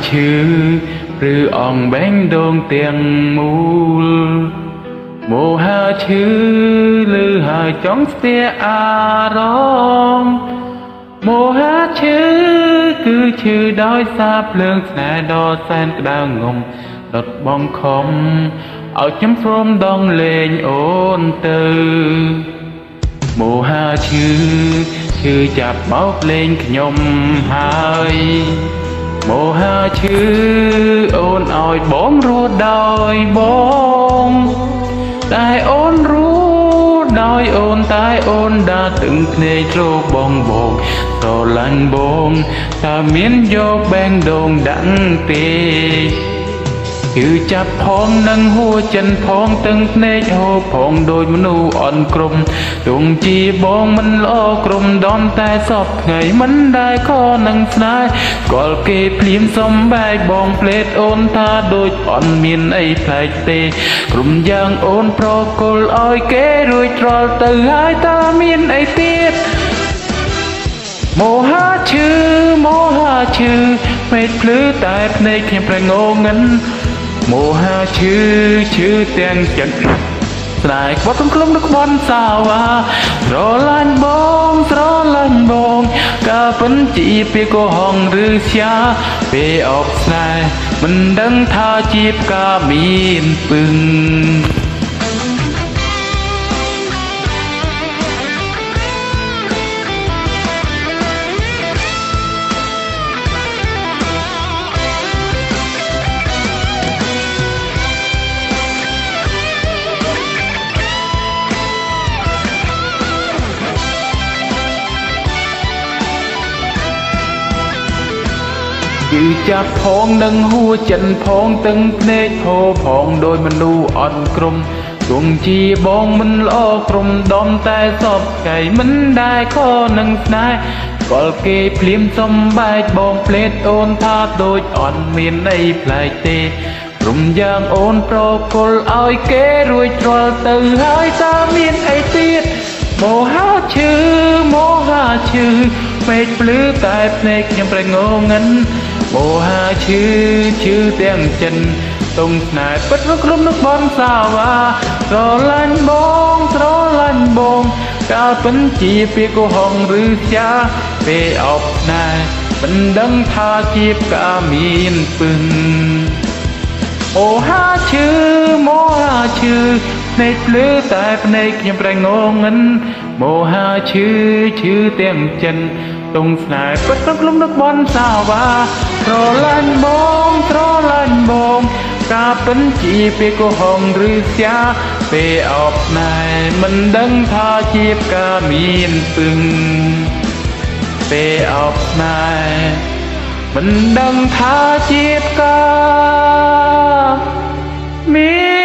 ឈឺឬអងបែងដងទាំងមូលមោហាឈឺឬហើយចង់ស្ទះអារម្មណ៍មោហាឈឺគឺឈឺដោយសារភ្លើងស្នេហ៍ដ៏សែនក្តៅងំដុតបងខំឲ្យខ្ញុំព្រមដងលេងអូនទៅមោហាឈឺឈឺចាប់មកលេងខ្ញុំហើយមោហាឈឺអូនឲ្យបងរស់ដោយបងតែអូនរស់ដោយអូនតែអូនដាទឹងភ្នែកទ្របងបងស្រឡាញ់បងតើមានយកបែងដងដាក់ទេគឺចាប់ផងនឹងហួចិនផងទាំងភ្នែកហូរផងដោយមនុស្សអន់ក្រុមទងជាបងមិនល្អក្រុមដំតែសពថ្ងៃមិនដែលខនឹងស្នេហ៍ស្គាល់គេភ្លាមសំបែកបងផ្លេតអូនថាដូចអន់មានអីប្លែកទេក្រុមយ៉ាងអូនប្រគល់ឲ្យគេរួចត្រល់ទៅហើយតើមានអីទៀតមោហាឈឺមោហាឈឺពេកភ្លឺតែភ្នែកខ្ញុំប្រងងិនមោហាឈឺឈឺទាំងចិត្តស្នេហ៍ក្បត់ក្នុងក្បន់សាវ៉ាស្រឡាញ់បងស្រឡាញ់បងកាពិនជាពីកុហងឬស្យាពេលអបស្នេហ៍មិនដឹងថាជាផ្កាមានពឹងគឺចាប់ផងនឹងហួចិនផងទាំងភ្នែកហូរផងដោយមនុស្សអន់ក្រុមទងជាបងមិនល្អក្រុមដំតែសពថ្ងៃមិនដែលខនឹងស្នេហ៍ស្គាល់គេភ្លាមសំបែកបងផ្លេតអូនថាដូចអន់មានអីប្លែកទេក្រុមយ៉ាងអូនប្រគល់ឲ្យគេរួចត្រល់ទៅហើយតើមានអីទៀតមោហាឈឺមោហាឈឺពេកភ្លឺតែភ្នែកខ្ញុំប្រងងិនមោហាឈឺឈឺទាំងចិនតុងស្នេហ៍ពិតរកក្រុមនឹងបនសាវ៉ាស្រឡាញ់បងស្រឡាញ់បងកាលពិនជាពីកុហងឬស្យាពេលអបស្នេហ៍មិនដឹងថាជាផ្កាមានពឹងមោហាឈឺមោហាឈឺភ្នែកភ្លឺតែភ្នែកខ្ញុំប្រងងិនមោហាឈឺឈឺទាំងចិនតុងស្នេហ៍ពិតក្នុងនឹងបនសាវ៉ាស្រឡាញ់បងស្រឡាញ់បងកាពិនជាពីកុហងឬស្យាពេលអបស្នេហ៍មិនដឹងថាជាផ្កាមានពឹងពេលអបស្នេហ៍មិនដឹងថាជាផ្កាមាន